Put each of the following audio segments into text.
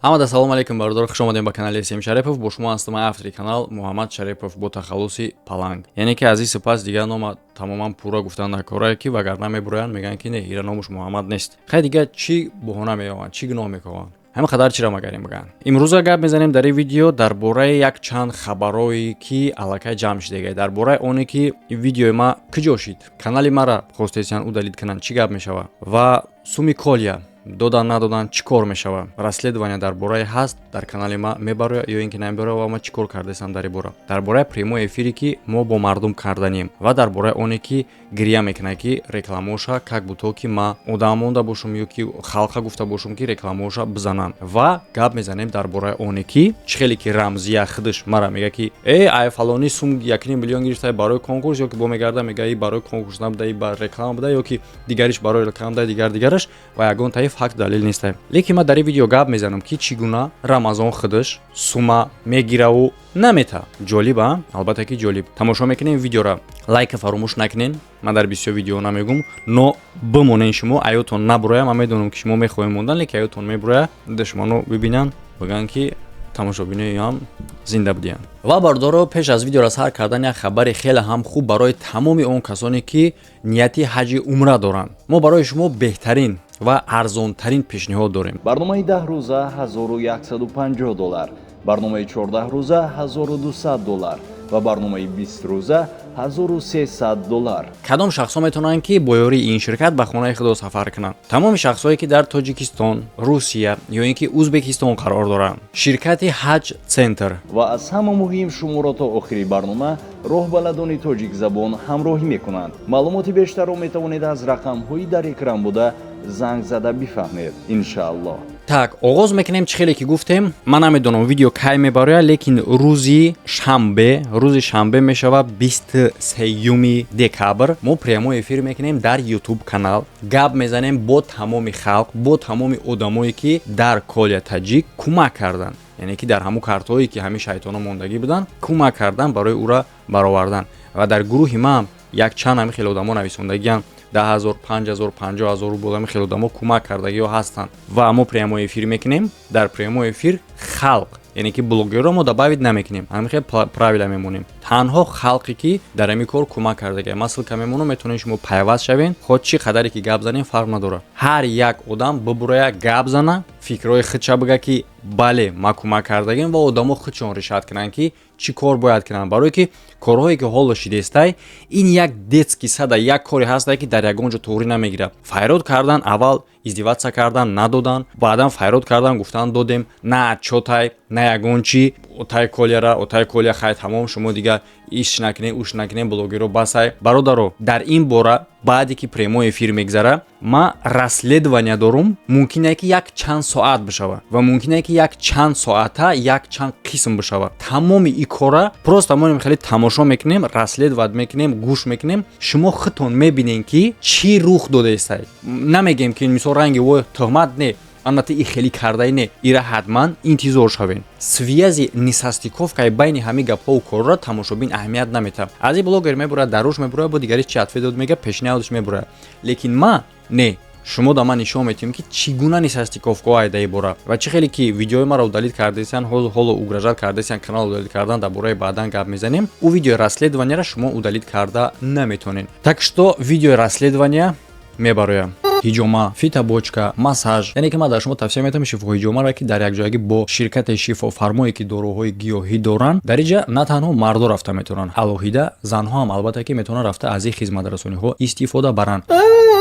Ҳамада салом алейкум, бародаро, хуш омадем ба канали См Шарипов. Бо шумо ҳастам автори канал, Муҳаммад Шарипов бо тахаллуси Паланг. Яъне ки аз ин сипас дигар нома тамоман пурра гуфтан дар корае, ки вагарна мебуроянд, мегӯянд, ки не, ира номуш Муҳаммад нест. Хай, дигар чӣ баҳона меёванд, чӣ гуноҳ мекунанд, ҳама қадар чиро магарем бигӯянд. Имрӯза гап мезанем дар ин видео дар бораи як чанд хабарое, ки аллакай ҷамъ шудагай, дар бораи оне ки видеои ма куҷо шид, канали мара хостесиян удалить кунанд, чӣ гап мешавад ва суми колия додан, надодан, чӣ кор мешавад. Расследование дар бораи ҳаст, дар канали ма мебарояд ё ин ки намебарояд ва ма чӣ кор кардасам дар ин бора, дар бораи прямой эфире, ки мо бо мардум карданем, ва дар бораи оне ки гиря мекунад, ки рекламаоша, как будто ки ма одам монда бошум ё ки халқа гуфта бошум, ки рекламаоша бизананд. Ва гап мезанем дар бораи оне, ки чӣ хеле ки Рамзия худаш мара мега, ки э, ай фалони сум 1,5 миллион гирифта барои конкурс, ё ки бо мегарда, мега, и барои конкурс набуда, и ба реклама буда, ё ки дигариш барои реклама буда, дигар дигараш, ва ягон таи факт, далел нестем. Лекин ман дар ин видео гап мезанам, ки чӣ гуна Рамазон худаш сума мегираву намета. Ҷолиб, а? Албатта ки ҷолиб. Тамошо мекунем видеора, лайка фаромӯш накунен. Ман дар бисёр видео намегум, но бимонен шумо, аётон набуроя. Ман медонам, ки шумо мехоҳем мондан, лекин аётон мебуроя, душмано бибинанд, бигӯянд, ки тамошобиноам зинда будиянд. Ва бардоро, пеш аз видеоро сар кардан як хабари хеле ҳам хуб барои тамоми он касоне, ки нияти ҳаҷи умра доранд. Мо барои шумо беҳтарин ва арзонтарин пешниҳод дорем. Барномаи 10 рӯза 1150 доллар, барномаи 14 рӯза 1200 доллар ва барномаи 20 рӯза 1300 доллар. Кадом шахсҳо метавонанд, ки бо ёрии ин ширкат ба хонаи худо сафар кунанд? Тамоми шахсҳое, ки дар Тоҷикистон, Русия ё ин ки Узбекистон қарор доранд. Ширкати Ҳаҷ Центр. Ва аз ҳама муҳим, шуморо то охири барнома роҳбаладони тоҷикзабон ҳамроҳӣ мекунанд. Маълумоти бештарро метавонед аз рақамҳои дар экран буда занг зада бифаҳмед, иншааллоҳ. Так, оғоз мекунем. Чӣ хеле ки гуфтем, ман намедонам, видео кай мебарояд, лекин рӯзи шанбе, рӯзи шанбе мешавад 23 декабр, мо прямой эфир мекунем дар Ютуб канал, гап мезанем бо тамоми халқ, бо тамоми одамое, ки дар Колия Таҷик кӯмак карданд, яъне ки дар ҳамун картҳое, ки ҳамин шайтоно мондагӣ буданд, кӯмак кардан барои ӯра баровардан. Ва дар гурӯҳи ман якчанд ҳамин хеле одамо нависондагианд: 10 000, 5000, 50 000 рубл. Ҳамин хеле одамо кӯмак кардагиҳо ҳастанд ва мо прямой эфир мекунем. Дар прямой эфир халқ, яъне ки блогерро мо добавить намекунем, ҳамин хел правила мемонем. Танҳо халқе, ки дар ҳамин кор кӯмак кардагия. Ман ссылка мемонам, метавонед шумо пайваст шавед. Хо чӣ қадаре ки гап занем, фарқ надорад. Ҳар як одам бибуроя, гап зана, фикрҳои худша бига, ки бале, ман кӯмак кардагим, ва одамо худшон решать кунанд, ки чӣ кор бояд кунанд, барое ки корҳое, ки ҳоло шидестай, ин як детский сада, як коре ҳастае, ки дар ягон ҷо туғрӣ намегирад. Файрод кардан, аввал издеваться кардан, надодан, баъдан файрод кардан, гуфтан додем, на чотай, на ягон чӣ, отай Колияра, отай Колия. Хай, тамом, шумо дигар иш накунед, уш накунед, блогеро басай. Бародаро, дар ин бора баъде ки прямой эфир мегзара, ман расследование дорум. Мумкине, ки як чанд соат бишавад ва мумкине, ки як чанд соата як чанд қисм бишавад. Тамоми ин кора просто мо хеле тамошо мекунем, расследовать мекунем, гӯш мекунем. Шумо худтон мебинем, ки чӣ рух додаистай. Намегем, ки мисол ранги вой тӯҳмат не, албатта и хеле кардаи не, ира ҳатман интизор шавем. Связи, несостыковкаи байни ҳамин гапҳову корро тамошобин аҳамият наметавад. Аз ин блогер мебурад, даруш мебурад, бо дигари чи ответ дод, мега, пешниҳодаш мебурад, лекин ма не, шумо да ман нишон метиҳем, ки чӣ гуна несостыковкаҳо айдаи бора ва чӣ хеле ки видеои маро удалить кардесиян, ҳоло угрожать кардесиян, канал удалить кардан. Дар бораи баъдан гап мезанем. Ӯ видеои расследованияро шумо удалить карда наметонед. Так что видеои расследования мебароям. Ҳиҷома, фитобочка, массаж, яъне ки ман дар шумо тавсия метавам Шифо Ҳиҷомаро, ки дар якҷоягӣ бо ширкати шифофармое, ки доруҳои гиёҳӣ доранд. Дар инҷа на танҳо мардо рафта метавонанд, алоҳида занҳо ҳам албатта ки метавонанд рафта аз ин хизматрасониҳо истифода баранд.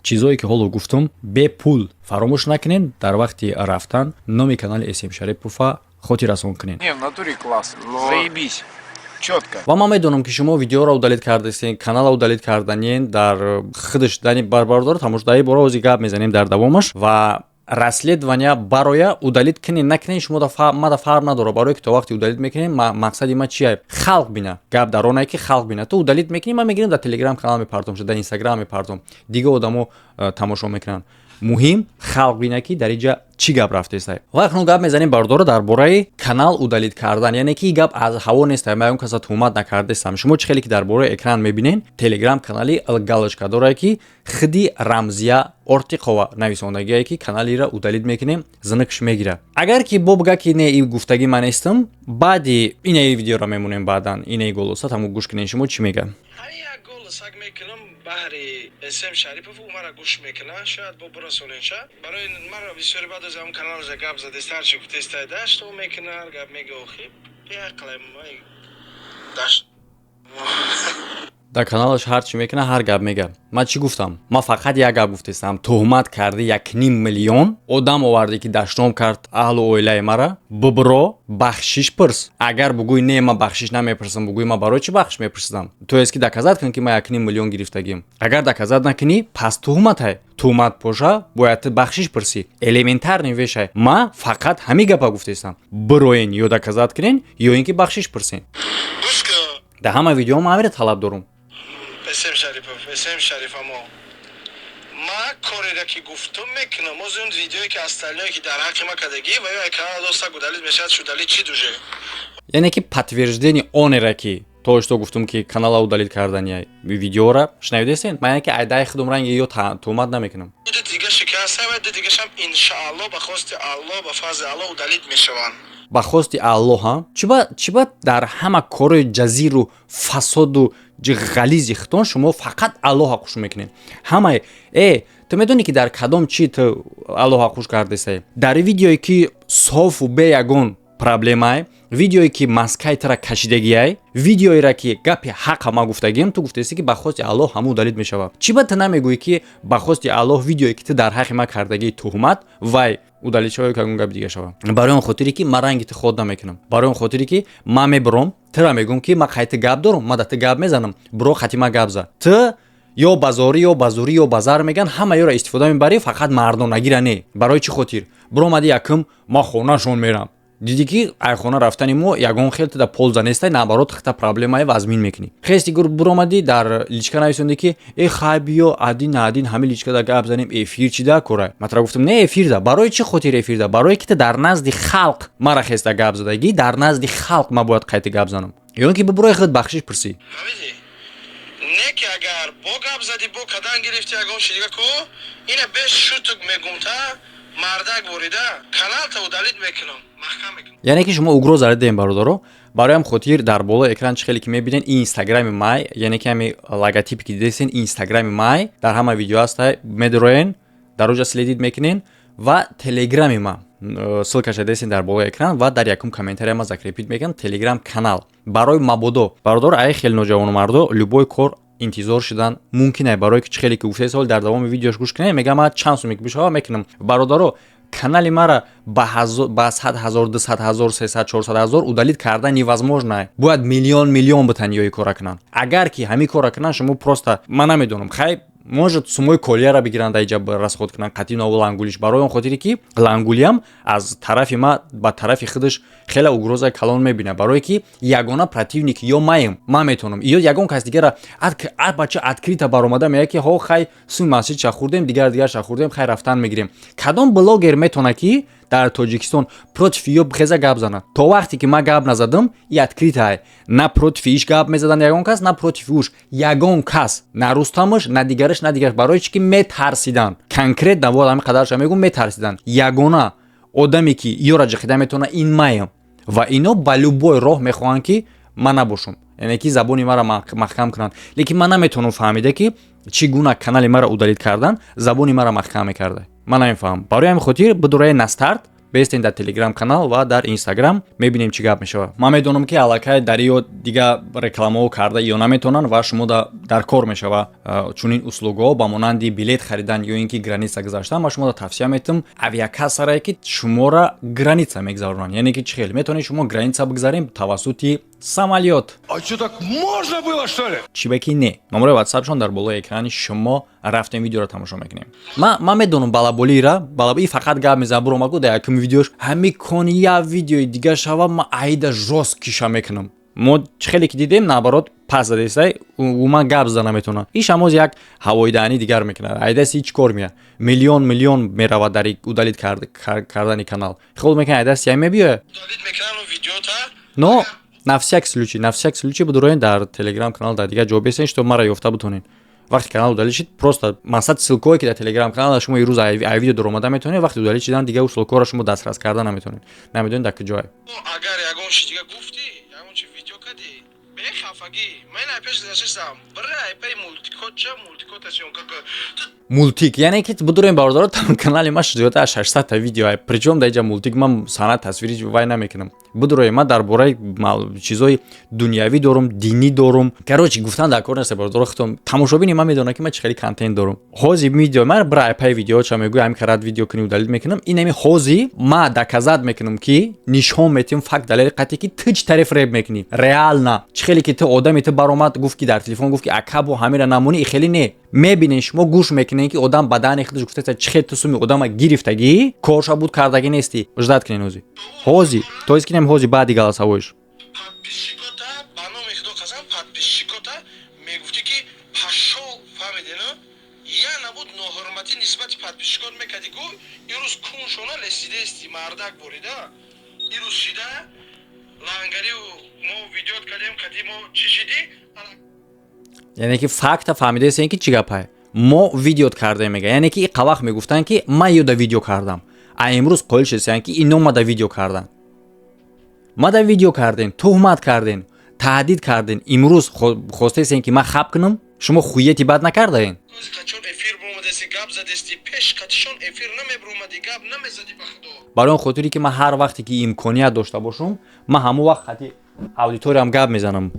Чизое, ки ҳоло гуфтум, бепул. Фаромӯш накунед, дар вақти рафтан номи канали См Шарипова хотиррасон кунед. Не, в натуре класс. Заебись. Четко. Ва ман медонам, ки шумо видеоро удалить кардастен, каналро удалить карданien дар худаш дани барбардор тамош. Дар ин бора ҳозир гап мезанем дар давомаш. Ва расследования бароя, удалить кунед, накунед, шумо мада фарқ надорад, барое ки то вақте удалить мекунем, мақсади ма чия? Халқ бина. Гап дар оне, ки халқ бина. Ту удалить мекунӣ, ман мегирам, дар Телеграм канал мепартом, дар Инстаграм мепартом, дига одамо тамошо мекунанд. Муҳим, халқ бина, ки дар инҷа чӣ гап рафтеста. Ва акнун гап мезанем, бародаро, дар бораи канал удалить кардан. Яъне ки гап аз ҳаво нест, ман он каса туҳмат накардестам. Шумо чӣ хеле ки дар бораи экран мебинен, Телеграм канали галочка дорад, ки хиди Рамзия Ортиқова нависондагие, ки каналиро удалить мекунем, знакш мегирад. Агар ки бо бигӯяд, ки не, и гуфтагӣ ман нестам, баъди инаи видеоро мемонем, баъдан инаи голоса тамом гӯш кунем, шумо чӣ мегӯяд. Баҳри См Шарипов мара гӯш мекуна, шояд бо бирасоненша барои мара. Бисёри баъд аз ҳам каналша гап задест, ҳарчи гуфтестай, дашто мекуна, гап мега. Охи, беақлай дашт. Дар каналаш ҳар чӣ мекуна, ҳар гап мега. Ман чӣ гуфтам? Ман фақат як гап гуфтестам: туҳмат карди, 1,5 миллион одам оварде, ки дашном кард аҳлу оилаи мара. Бибро, бахшиш пурс. Агар бугӯй: «Не, ман бахшиш намепурсам», бугӯй: «Ман барои чӣ бахшиш мепурсидам?» То есть ки доказать кун, ки ман 1,5 миллион гирифтагим. Агар доказать накунӣ, пас туҳматай. Туҳмат боша, бояд ту бахшиш пурсӣ. Элементарный вещай. Ман фақат ҳамин гапа гуфтестам: бироен, ё доказать кунен, ё ин ки бахшиш пурсен. Дар ҳама видео ман ҳамиро талаб дорум. См Шарипов, См Шарифамо, ма кореро ки гуфтум, мекунам. Оз он видеое ки остальное, ки дар ҳаққи ма кардагӣ ва ё канал доста удалить мешавад, шудали чӣ дуже. Яъне ки подтверждение онера, ки то что гуфтум, ки канала удалить кардани видеора шунавидесен. Ман яъне ки айдаи худум ранги ё туҳмат намекунам. Дига шикаста ва дигашам, иншаалло, ба хости Алло, ба фазли Алло удалить мешаванд. Ба хости Аллоҳ. Чиба дар ҳама корои ҷазиру фасоду ғализи хитон шумо фақат Аллоҳа хуш мекунед? Ҳамаи ту медонӣ, ки дар кадом чи ту Аллоҳа хуш кардесай? Дар видеое, ки софу бе ягон проблемае, видеое, ки маскаи тара кашидагиай, видеоеро, ки гапи ҳақа ма гуфтагием, ту гуфтаисти, ки ба хости Аллоҳ ҳамун удалить мешавад. Чӣ ба ту намегӯӣ, ки ба хости Аллоҳ видеое, ки ту дар ҳаққи ма кардагии туҳмат, вай удалить шава ё ягон гапи дига шава? Барои он хотире, ки ман ранги ту ход намекунам, барои он хотире, ки ман мебуром, тура мегӯм, ки ман қайти гап дорум, ман да ту гап мезанам, буро, хати ма гап за. Ту ё ба зорӣ, ё ба зурӣ, ё ба зар меган, ҳама ёро истифода мебарӣ, фақат мардонагира не. Барои чӣ хотир биромади? Якум, ман хонашон мерам, дидӣ, ки айхона рафтани мо ягон хел туда польза нестай, наоборот, хата проблемае вазмин мекунӣ. Хести гур биромадӣ, дар личка нависондӣ, ки э, хай, биё, один на один, ҳамин личкада гап занем, эфир чи да кора. Ман тура гуфтам: не, эфирда. Барои чӣ хотир эфирда? Барое ки ту дар назди халқ мара хеста гап задагӣ, дар назди халқ ман бояд қайти гап занам, ё ин ки бибурои худ бахшиш пурсӣ. Не, ки агар бо гап задӣ, бо кадан гирифти, ягон чи дига ку, ина беш шутук мегумта, мардак ворида каналта удалить мекунам, маҳкам мекунам. Яъне ки шумо угроза дидем, бародаро. Бароям хотир дар болои экран чӣ хеле ки мебинед, инстаграми май, яъне ки ҳами логотипе, ки дидесен, инстаграми май дар ҳама видео ҳаста, медроен, дар оҷа следить мекунен, ва телеграми ма ссылкаша дидесен дар болои экран ва дар якум комментария ма закрепить мекунам телеграм канал. Барои мабодо, бародаро, ай хеле ноҷавонмардо любой кор интизор шудан мумкин ай. Барое ки чӣ хеле ки гуфтаи сол дар давоми видеош гӯш кунем, мегам: ман чанд суме ки бишава, мекунам. Бародаро, канали мара ба 100 000, 200 000, 300, 400 000 удалить кардан невозможно. Бояд миллион миллион битан ё кора кунанд. Агар ки ҳамин кора кунанд, шумо просто, ман намедонам, хай, может, сумои колияра бигиранд, аиҷа расход кунанд қатъи нову лангулиш. Барои он хотире, ки лангулиам аз тарафи ма ба тарафи худаш хеле угрозаи калон мебинад, барое ки ягона противник ё маем, ман метавонам ё ягон кас дигара. Бача открыто баромада меяд, ки ҳо, хай, суми масҷидша хӯрдем, дигар дигарша хӯрдем, хай, рафтан мегирем. Кадом блогер метавонад, ки дар Тоҷикистон против ё хеза гап занад? То вақте ки ман гап назадам, и открытое, на против иш гап мезадан ягон кас, на против уш ягон кас, на Рустамаш, на дигараш, на дигараш. Барои чӣ ки метарсидан? Конкретно вот ҳамин қадарша мегӯм: метарсидан. Ягона одаме, ки ёра ҷиқида метавона, ин маем, ва ино ба любой роҳ мехоҳанд, ки ман набошам, яъне ки забони маро маҳкам кунанд. Лекин ман наметавонам фаҳмида, ки чӣ гуна канали маро удалить кардан забони маро маҳкам мекарда. Ман намефаҳмам. Барои ҳамин хотир бидураи на старт бестен дар телеграм канал ва дар инстаграм, мебинем, чӣ гап мешавад. Ман медонам, ки аллакай дар ё дига рекламаҳо карда ё наметавонанд ва шумо дар кор мешава чунин услугаҳо, ба монанди билет харидан ё ин ки граница гузаштан. Ма шумо тавсия метавам авиакассарае, ки шуморо граница мегузаронанд. Яъне ки чӣ хел метавонед шумо граница бигзарем? Тавассути самолёт. А что, так можно было, что ли? Чӣ ба ки не? Номерои ватсапшон дар болои экрани шумо. Рафтем, видеоро тамошо мекунем. Ман медонам балаболира, балабои фақат гап мезанам. Буромаку дар якум видеош ҳами кон, я видеои дига шава, ман аида жёст киша мекунам. Мо чӣ хеле ки дидем, наоборот. Пас задестай, умуман гап зада наметавонад. Иш ҳамоз як ҳавоидаҳанӣ дигар мекунад. Айдаси чӣ кор меяд? Миллион миллион меравад дар удалить кардани канал. Хиёл мекунад, айдаси я мебиёяд. Но на всякий случай, на всякий случай бидуроен дар телеграм канал, дар дигар ҷо бесен, что мара ёфта бутонед. Вақте канал удалить шид, просто мақсад ссылка ое, ки дар телеграм канал шумо ирӯз ай видео дуромада метавонед, вақте удалить шидан, дигар ссылка ро шумо дастрас карда наметавонед, намедонед дар куҷое. Агар ягон чи дига гуфтӣ, ягон чи видео кардӣ, бехафагӣ ман пеш нишастам, бира айпай мультикотча, мультикота съёмка. Мультик, яъне ки бидурем, бародаро, канали ма зиёда аз 600 та видео, причём дар иҷа мультик ман санъат тасвири вай намекунам. Бидуроем, ман дар бораи чизои дунявӣ дорум, динӣ дорум. Короче, гуфтан дар кор нест, бародаро, худтон тамошобини ман медонад, ки ман чӣ хели контент дорум. Ҳози видео ман бира айпай видеоча мегӯя, ҳамин карат видео кунӣ, удалить мекунам. Инами ҳози ма доказать мекунам, ки нишон метиҳам, факт, далели қатъӣ, ки ту чӣ тариф реп мекунӣ. Реально, чӣ хеле ки ту одаме, ту баромад, гуфт, ки дар телефон гуфт, ки акабо ҳамира намонӣ, и хеле не мебинед. Шумо гӯш мекунед, ки одам ба даҳани худаш гуфтааст, чӣ хел ту суми одама гирифтагӣ, корша буд, кардагӣ нестӣ. Ждать кунед, ҳози, ҳози, то есть кинем ҳози баъди голосовой ш. Подписчикота, ба номи худо қасам, подписчикота мегуфтӣ, ки пашол, фаҳмидена, я набуд ноҳурматӣ нисбати подписчикот мекардӣ. Гу ирӯз куншона лесидести мардак бурида, ирӯз шида лангариу мо видеот кардем, кади мо чӣ шидӣ? Яъне ки факта фаҳмидаестем, ки чӣ гапае, мо видеот кардем, мега. Яъне ки иқа вақт мегуфтанд, ки ман ёда видео кардам, а имрӯз қоил шудастанд, ки ино мада видео кардан. Мада видео кардем, туҳмат кардем, таҳдид кардем, имрӯз хостаестем, ки ман хаб кунам. Шумо хуяти бад накардаен. Қачон эфир бумадести, гап задести? Пеш қатишон эфир намебурумади, гап намезади, ба худо. Барои он хотире, ки ман ҳар вақте ки имконият дошта бошам, ман ҳамон вақт хати аудиториям гап мезанам.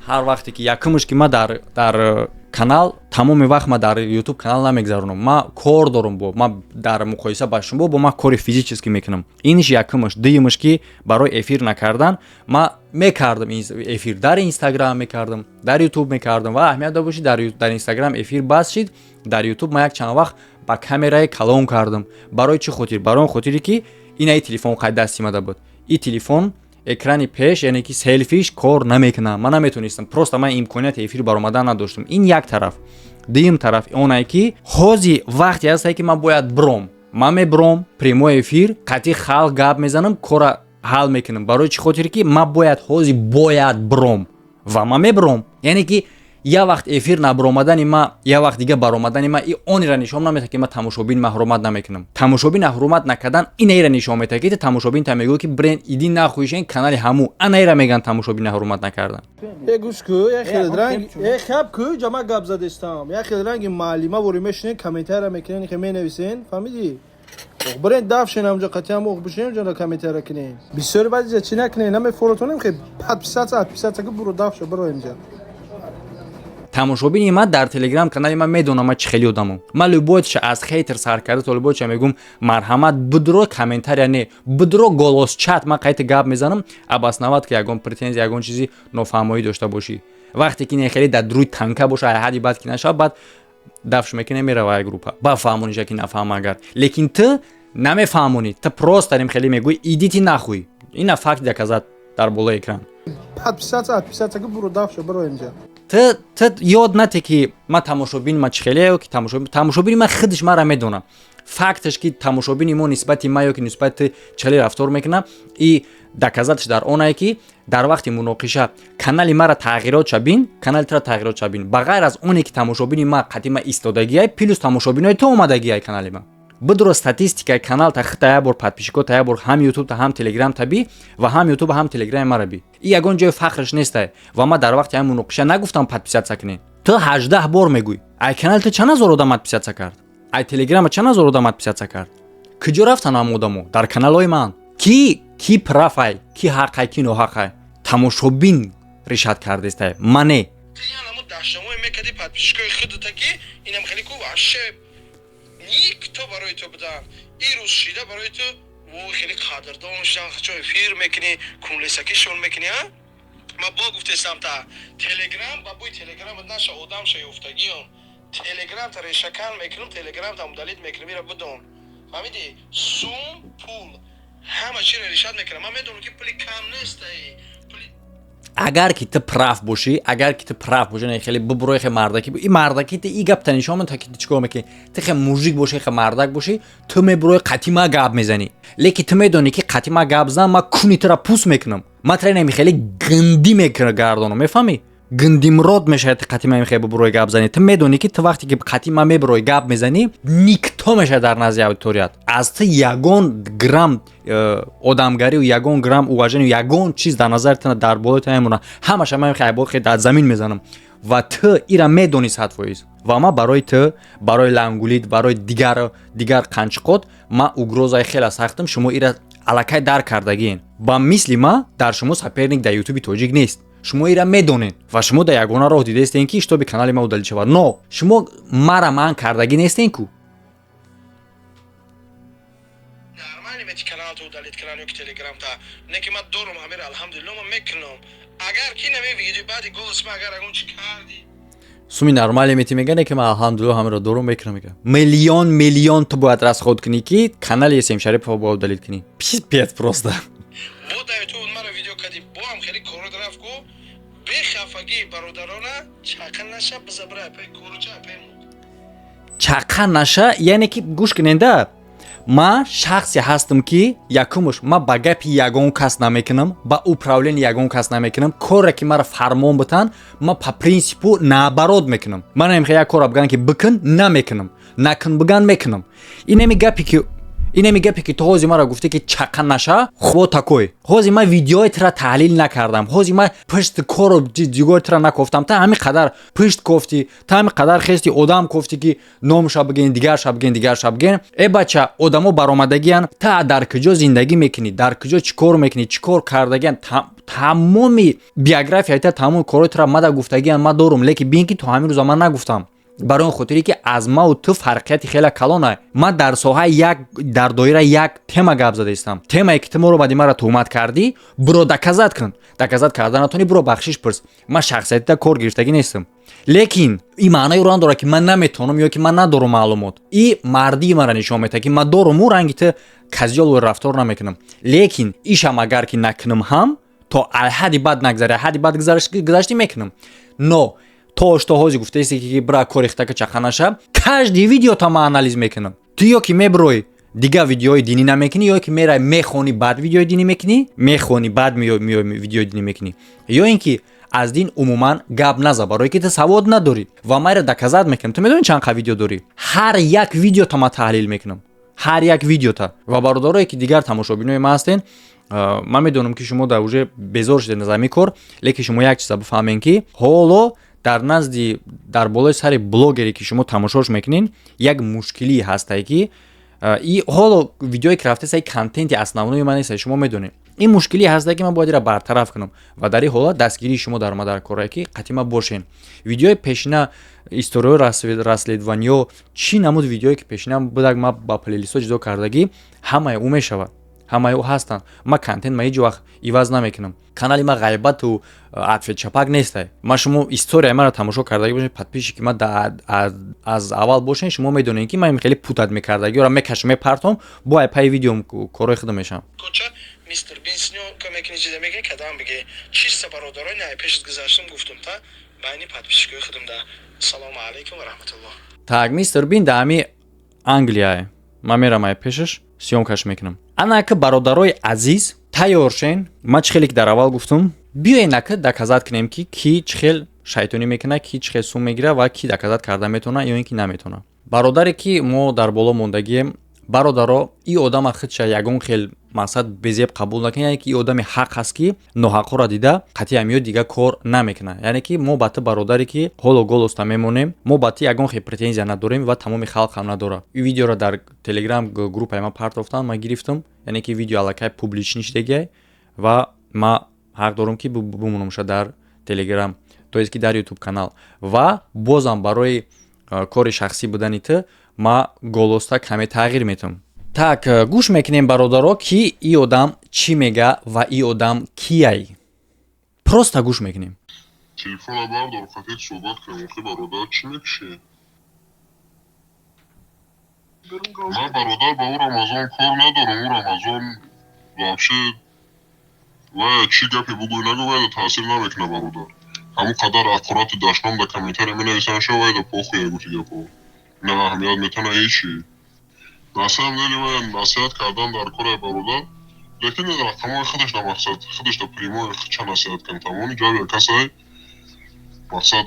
Ҳар вақте ки якумш, ки ман дар канал тамоми вақт, ман дар ютуб канал намегзаронам, ман кор дорам. Бо ман дар муқоиса ба шумо, бо ман кори физически мекунам. Иниш якумаш. Дуюмаш, ки барои эфир накардан, ман мекардам эфир, дар инстаграм мекардам, дар ютуб мекардам. Ва аҳамият дошта бошед, дар инстаграм эфир бас шид, дар ютуб ман як чанд вақт ба камераи калон кардам. Барои чӣ хотир? Барои он хотире, ки инаи телефон қайд дасти мада буд. И телефон экрани пеш, яъне ки селфиш кор намекунам, ман наметонистам, просто ман имконияти эфир баромадан надоштам. Ин як тараф. Дуюм тараф онае, ки ҳози вақте ҳастае, ки ман бояд бром, ман мебром прямой эфир, қатъи халқ гап мезанам, кора ҳал мекунам. Барои чӣ хотире, ки ман бояд ҳози бояд бром ва ман мебром. Яъне ки як вақт эфир набаромадани ма, як вақт дига баромадани ма и онеро нишон наметаҳад, ки ман тамошобин ма ҳурмат намекунам. Тамошобина ҳурмат накардан инаеро нишон метаҳад, ки ту тамошобин та мегӯӣ, ки бренд иди нахӯишен канали ҳаму анаеро мегӯянд тамошобина ҳурмат накардан. Э, гӯш ку, як хел ранг, э, хаб ку, ҷама гап задестам. Як хел ранги маълима вори мешинен, комментария мекунен, ки менависен, фаҳмидӣ? Бирен дафшен ҳамҷо, қатъиан оқ бишинем ҷона, комментария кунем. Бисёри баъди чӣ накунем, намефоротонем, хе подписаться, подписаться ку, буро дафша, биро инҷа. Тамошобини ман дар телеграм канали ман медонам, ман чӣ хели одамам. Ман любой ша, аз хейтер сар карда то любой ша, мегӯм: марҳамат, будро комментария не, будро голос чат, ман қайта гап мезанам, обосновать, ки ягон претензия, ягон чизи нофаҳмоӣ дошта бошӣ. Вақте ки не хеле дар рӯи танка боша, ҳадди баъд ки нашавад, баъд дафш мекунем, мерава як группа, ба фаҳмониша, ки нафаҳма агар. Лекин ту намефаҳмонӣ, ту просто нем хеле мегӯӣ: идите нахуй. Ина факт, доказать дар болои экран. Подписаться, подписаться ку, буро дафша, биро инҷа. Ту ёд нате, ки ман тамошобин ма чӣ хеле, ки тамошобини ман худаш мара медонам. Факташ, ки тамошобини мо нисбати ма ё ки нисбати чӣ хеле рафтор мекунад, и доказать ш дар онае, ки дар вақти муноқиша канали мара тағйирот шабин, канали тура тағйирот шабин. Ба ғайр аз оне, ки тамошобини ма қатъи ма истодагиай, плюс тамошобинои ту омадагиай канали ма. Бидуро статистикаи канал та хита як бор, подписчико та як бор, ҳам ютуб та, ҳам телеграм та би ва ҳам ютуб, ҳам телеграми мара би. И ягон ҷои фахрш нестай. Ва ман дар вақти ҳам муноқиша нагуфтам подписаться кунед. Ту 18 бор мегӯй. Ай канали ту чанд ҳазор одам подписаться кард? Ай телеграма чанд ҳазор одам подписаться кард? Куҷо рафтан ҳам одамо? Дар каналҳои ман. Ки прав ай, ки ҳақай, ки ноҳақай, тамошобин решать кардестай, мане. Даштамое мекарди подписчикои худата, ки инам хеле ку вообще никто барои ту будан. Ирӯз шида барои ту вой хеле қадрдон шидан, чо эфир мекунӣ, кунлесакишон мекунӣ. А ма бо гуфтестам, та телеграм ба бӯи телеграм наша одам ша ёфтагиён, телеграм та решакан мекунам, телеграм та удалить мекунам, ира бидон, фаҳмидӣ? Сум, пул, ҳама чиро решать мекунам. Ман медонам, ки пули кам нестай. Агар ки ту прав бошӣ, агар ки ту прав бошӣ, не хеле бубурой, хе мардаки, и мардаки ту и гапта нишон мета, ки ту чикор мекунӣ. Ту хе мужик бошӣ, хе мардак бошӣ, ту мебурой, қати ма гап мезанӣ. Лекин ту медонӣ, ки қати ма гап зан, ма куни тура пус мекунам, ма тура инами хеле гандӣ мегардонам, мефаҳмӣ? Гандимрод мешавад. Ту қати ма мехоҳӣ бубурой, гап занӣ, ту медонӣ, ки ту вақте ки қати ма мебурой, гап мезанӣ, никто мешавад дар назди аудиторият. Аз ту ягон грамм одамгарию ягон грамм уважению, ягон чиз дар назари ту, дар болои ту намемонад. Ҳамаша ман мехоҳӣ дар замин мезанам ва ту ира медонӣ 100%. Ва ман барои ту, барои лангулит, барои дигар қанчиқот ман угрозаи хеле сахтам. Шумо ира аллакай дарк кардагиен. Ба мисли ма дар шумо соперник дар Ютуби тоҷик нест. Шумо ира медонед ва шумо дар ягона роҳ дидаистем, ки чтобы канали ма удалить шавад. Но шумо мара ман кардагӣ нестем ку. Нормально мети каналто удалить кунан ё ки Телеграмта, не ки ман дорум ҳамира, алҳамдулилло, ман мекунам. Агар ки нами видео баъди голос ма агар ягон чи кардӣ. Суми нормале мети, мегане, ки ман алҳамдулилло ҳамаро дорум, мекунам. Мега, миллион миллион ту бояд расход кунӣ, ки канали См Шарипова бояд удалить кунӣ. Пипец просто. Бо дар Ютуб маро видео кардӣ, бо ҳам хеле корот рафт ку, бехафагӣ бародарона, чақа наша, бизабра пай короча пай. Чақа наша, яъне ки гӯш куненда, ман шахсе ҳастам, ки якумш, ман ба гапи ягон кас намекунам, ба управление ягон кас намекунам. Коре ки маро фармон битан, ман по принципу наоборот мекунам. Ман намехоҳам як корро бигӯям, ки бикун, намекунам, накун биган, мекунам. Инами гапе ки ту ҳозир маро гуфте, ки чақа наша, хо такой ҳозир ман видеои тура таҳлил накардам, ҳозир ман пушти кору дигори тура накофтам. Та ҳамин қадар пушт кофтӣ, та ҳамин қадар хести одам кофтӣ, ки номша бигӯен, дигарша бигӯен, дигарша бигӯен. Э бача, одамо баромадагиян. Та дар куҷо зиндагӣ мекунӣ, дар куҷо чӣ кор мекунӣ, чӣ кор кардагиян, тамоми биографияи та, тамоми корҳои тура мада гуфтагиян, ман дорум. Лекин бин, ки то ҳамин рӯза ман нагуфтам, барои он хотире ки аз маву ту фарқияти хеле калона. Ман дар соҳаи як, дар доираи як тема гап задаистам. Темае ки ту моро баъди маро туҳмат кардӣ, буро доказать кун. Доказать карда натонӣ, буро бахшиш пурс. Ман шахсиятита кор гирифтагӣ нестам, лекин ин маънаи ӯро надорад, ки ман наметавонам ё ки ман надорам маълумот. И мардии маро нишон медиҳад, ки ман доруму ранги ту козёл рафтор намекунам. Лекин ишам агар ки накунам ҳам, то ҳадди бад нагзаре, ҳадди бад гузаштӣ мекунам. Но то что ҳозир гуфтаисте, ки бира кори хитака чақа наша, каждый видеота ман анализ мекунам. Ту ё ки мебирой, дигар видеои динӣ намекунӣ, ё ки мерай, мехонӣ, баъд видеои динӣ мекунӣ, мехонӣ, баъд меои, видеои динӣ мекунӣ, ё ин ки аз дин умуман гап наза, барое ки ту савод надорӣ. Ва майра доказать мекунам. Ту медонӣ, чанд қа видео дорӣ? Ҳар як видеота ман таҳлил мекунам, ҳар як видеота. Ва бародарое ки дигар тамошобинои ман ҳастен, ман медонам, ки шумо дар уже безор шудед аз ҳамин кор, лекин шумо як чиза бифаҳмем, ки ҳоло дар назди, дар болои сари блогере ки шумо тамошош мекунед, як мушкилие ҳастае, ки и ҳоло видеое ки рафтест, контенти основнои ман нест. Шумо медонед, ин мушкилие ҳастае, ки ман бояд ира бартараф кунам. Ва дар ин ҳолат дастгирии шумо дар ма дар корае, ки қатима бошен. Видеои пешина, историҳои расследованиё, чӣ намуд видеое ки пешина будак, ма ба плейлистҳо ҷудо кардагӣ, ҳамаи ӯ мешавад, ҳамаи ӯ ҳастанд. Ма контент ма ҳеҷ вақт иваз намекунам. Канали ма ғайбату ответ чапак нестай. Ма шумо историяи маро тамошо кардагӣ бошед, подписчики ма аз аввал бошен, шумо медонед, ки ман хеле путать мекардагиёра мекашам, мепартом, бо ай паи видеом корҳои худам мешавам. Мистер Бин съёмка мекунӣ, чизе мекунӣ, кадам биге чиста. Бародарони, ай пешат гузаштам, гуфтум та байни подписчикои худам да. Салому алайкум ва раҳматуллоҳ. Так, Мистер Бин да ҳами Англияе. Ман мерам, ай пешаш съёмкаш мекунам. Анака, бародарои азиз, тайёр шен. Ман чӣ хеле ки дар аввал гуфтум, биёен ака доказать кунем, ки ки чӣ хел шайтонӣ мекунад, ки чӣ хел сум мегирад ва ки доказать карда метавонад ё ин ки наметавонад. Бародаре ки мо дар боло мондагием, бародаро, и одама худша ягон хел мақсад безеб қабул накунед, яъне ки и одами ҳақ ҳаст, ки ноҳақҳоро дида, қатъи ҳамиё дигар кор намекунад. Яъне ки мо ба ту, бародаре ки ҳоло голоста мемонем, мо ба ту ягон хел претензия надорем ва тамоми халқ ҳам надорад. И видеоро дар Телеграм группаи ман партофтан, ман гирифтам, яъне ки видео аллакай публичный шудагиай ва ман ҳақ дорам, ки бимонамша дар Телеграм, то есть ки дар Ютуб канал. Ва бозам барои кори шахсӣ будани ту ма голоста каме тағйир метавам. Так, гӯш мекунем, бародаро, ки и одам чӣ мега ва и одам кияй. Просто гӯш мекунем. Телефона бардор, хотед суҳбат кунем. Охи, бародар, чӣ мекушӣ? Ман, бародар, ба ӯ Рамазон кор надорам. Ӯ Рамазон вообще Вай чӣ гапе бугӯй нагӯ, вайда таъсир намекуна, бародар. Ҳамон қадар ҳақорату дашном дар комментария менависанд, ша вайда похуя гуфти гапҳо. На аҳамият метана ҳечи. На самом деле вай насиҳат кардан дар кора, бародар. Лекин рақамҳои худаш да мақсад, худаш да прямой ча насиҳат кун, тамоми ҷавия касай мақсад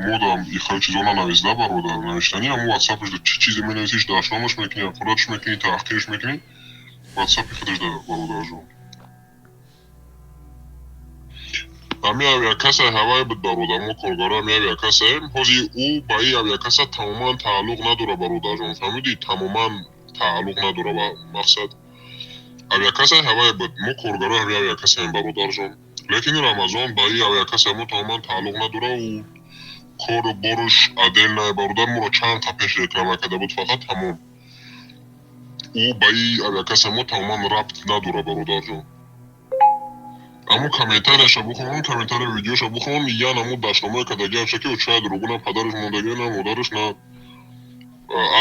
мо да ихел чизо нанависда, бародар. Навиштани ҳамон ватсапаш да чӣ чизе менависиш, дашномаш мекунӣ, ҳақоратш мекунӣ, таҳқирш мекунӣ, ватсапи худаш да, бародарҷон. Ҳами авиакассаи ҳавай буд, бародар, мо коргаро ҳами авиакассаем. Ҳозир ӯ ба ин авиакасса тамоман тааллуқ надора, бародарҷон, фаҳмидӣ? Тамоман тааллуқ надора ба мақсад. Авиакассаи ҳавай буд, мо коргаро ҳами авиакассаем, бародарҷон. Лекин Рамазон ба ин авиакассаи мо тамоман тааллуқ надора, ӯ кору боруш отдельно, бародар, моро чанд қа пеш реклама карда буд, фақат тамом. Ӯ ба ин авиакассаи мо тамоман рабт надора, бародарҷон. Аммо комментарияша бухон, комментария видеоша бухон, я намуд дашномое кардагиаша ки шояд дурӯғ, на падараш мондагӣ, на модараш, на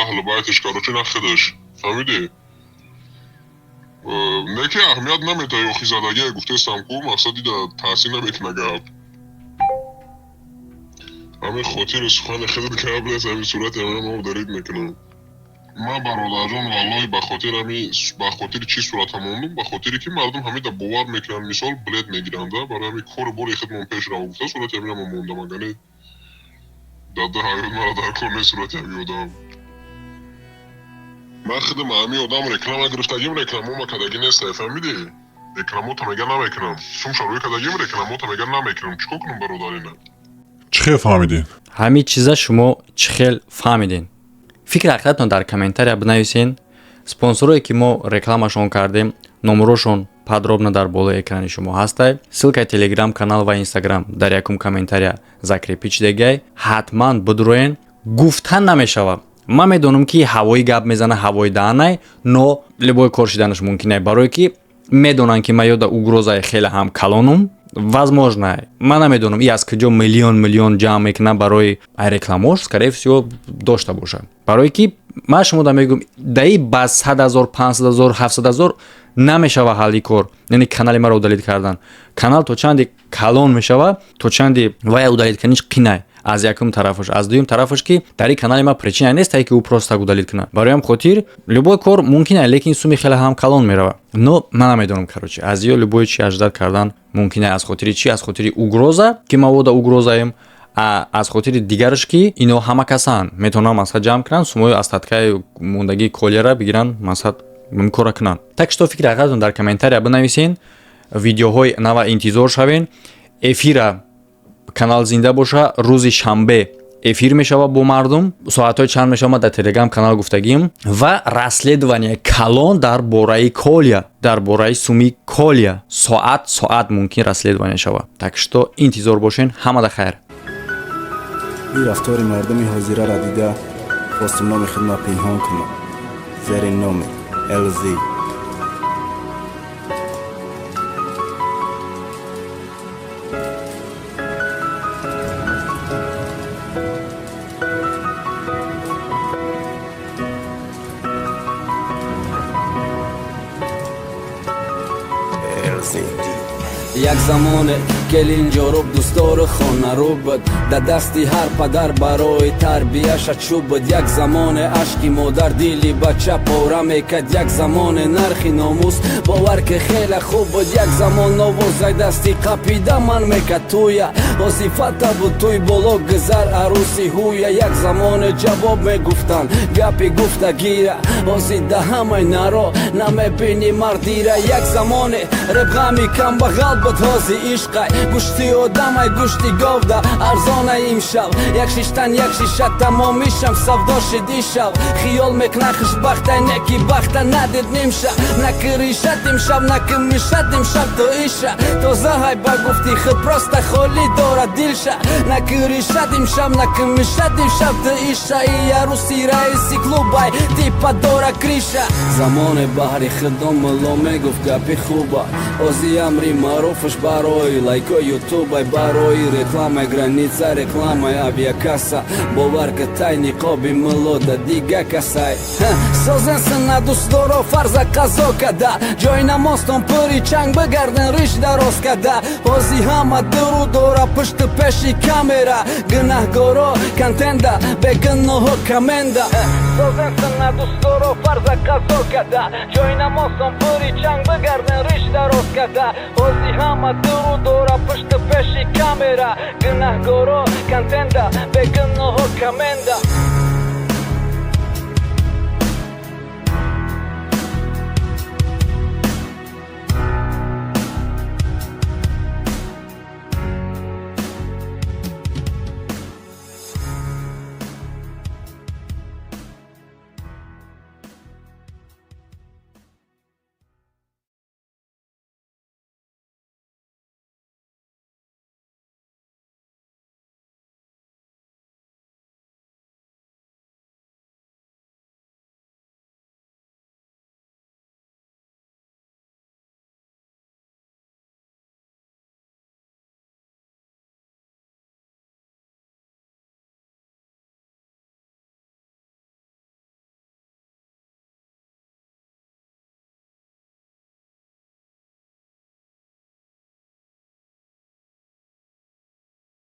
аҳлу байтиш, короче, на худаш, фаҳмидӣ? Не ки аҳамият наметаҳӣ, охи задагие гуфтестам ку, мақсад дида таъсир намекуна гап. Ҳамин хотири сухани худат гап нест, ҳамин сурати ҳамин мо удалить мекунам. Ман, бародарҷон, валлоҳи, ба хотири ҳами, ба хотири чӣ сурата мондум? Ба хотире ки мардум ҳамида бовар мекунанд, мисол билет мегиранда, барои ҳамин кору бори худмон пеш рав гуфта сурати ҳамина мо мондам, агар не дар ду ҳаёт мара дар кор нест сурати ҳамин одам. Ман худам ҳамин одам реклама гирифтагим, рекламома кардагӣ нестай, фаҳмидӣ? Рекламота мега намекунам. Сум шарои кардагим, рекламота мега намекунам. Чӣ кор кунам, бародар, ина? Чӣ хел фаҳмидин? Ҳамин чиза шумо чӣ хел фаҳмидин? Фикри ҳақиқатон дар комментария бинависен. Спонсорое ки мо рекламашон кардем, номерошон подробно дар болои экрани шумо ҳастай. Ссылкаи телеграм канал ва инстаграм дар якум комментария закрепить шудагиай, ҳатман бидроен. Гуфтан намешавад, ман медонам ки ҳавои гап мезана, ҳавои даҳанай, но любой кор шиданаш мумкин, барое ки медонанд ки ман ёда угрозаи хеле ҳам калонум. Возможно, ман намедонам, и аз куҷо миллион миллион ҷамъ мекунад барои ай рекламош, скорее всего дошта бошад, барое ки ман шумо да мегӯям, даи ба 100 000, 500 000, 700 000 намешава ҳалли кор, яъне канали маро удалить кардан. Канал то чанде калон мешава, то чанде вая удалить карданиш қинай, аз якум тарафаш, аз дуюм тарафаш ки дар ин канали ман причина нест, ки ӯ просто так удалить кунад. Барои ҳам хотир любой кор мумкин, лекин суми хеле ҳам калон мерава. Но ман намедонам, короче, аз ё любой чи ожидать кардан мумкин. Аз хотири чи? Аз хотири угроза, ки мавода угрозаем, аз хотири дигараш ки ино ҳама касанд, метавонанд масалан ҷамъ кунанд сумои остаткаи мондагии колияра бигиранд, масалан кора кунанд. Так что фикри ҳақиқатон дар комментария бинависен. Видеоҳои нава интизор шавен. Эфира канал зинда боша, рӯзи шанбе эфир мешава бо мардум, соатҳои чанд мешава, ман дар телеграм канал гуфтагим. Ва расследование калон дар бораи колия, дар бораи суми колия, соат соат мумкин расследование шава. Так что интизор бошен. Ҳамада хайр. Ин рафтори мардуми ҳозираро дида хостум номи худма пинҳон кунам зери номи ЛЗ. Як замоне келин ҷоруб дӯстору хонарӯ буд, дар дасти ҳар падар барои тарбияша чӯб буд. Як замоне ашки модар дили бача пора мекард, як замоне нархи номус бовар ки хеле хуб буд. Як замон новозай дасти қапида ман мекард туя, вазифата буд туй боло гузар арӯси ҳуя. Як замоне ҷавоб мегуфтанд гапи гуфтагира, ҳозир да ҳамаи наро намебини мардира. Як замоне ребғами камбағал буд, ҳозир ишқай гӯшти одамай, гӯшти говда арзонай. Имшаб як шиштан як шиша тамомишам савдо шид. Ишав хиёл мекунад хушбахтай, неки бахта надид нимша. Накиришат имшаб, накимишат имшаб, то иша тозаҳай ба гуфти худ просто холӣ дорад дилша. Накиришат имшаб, накимишат имшаб, то иша и аруси раиси клубай типа дора криша. Замоне баҳри худом мулло мегуфт гапи хуба, ози амри маъруфаш барои лайк. Тоҷико ютубай барои рекламай, граница рекламай, авиакасса. Бовар ка, тай ниқоби мулода дига касай. Созен сина, дӯстдоро, фарза қазо када. Ҷои намозтон пури чанг, бигарден риш дароз када. Ҳози ҳама дуру дора пушти пеши камера. Гунаҳгоро контента, бегуноҳо комменда. Созен сина, дӯстдоро, фарза қазо када. Ҷои намозтон пури чанг, бигарден риш дароз када. Ҳози ҳама дуру дора пушти пеши камера. Гунаҳгоро контента, бегуноҳо комменда.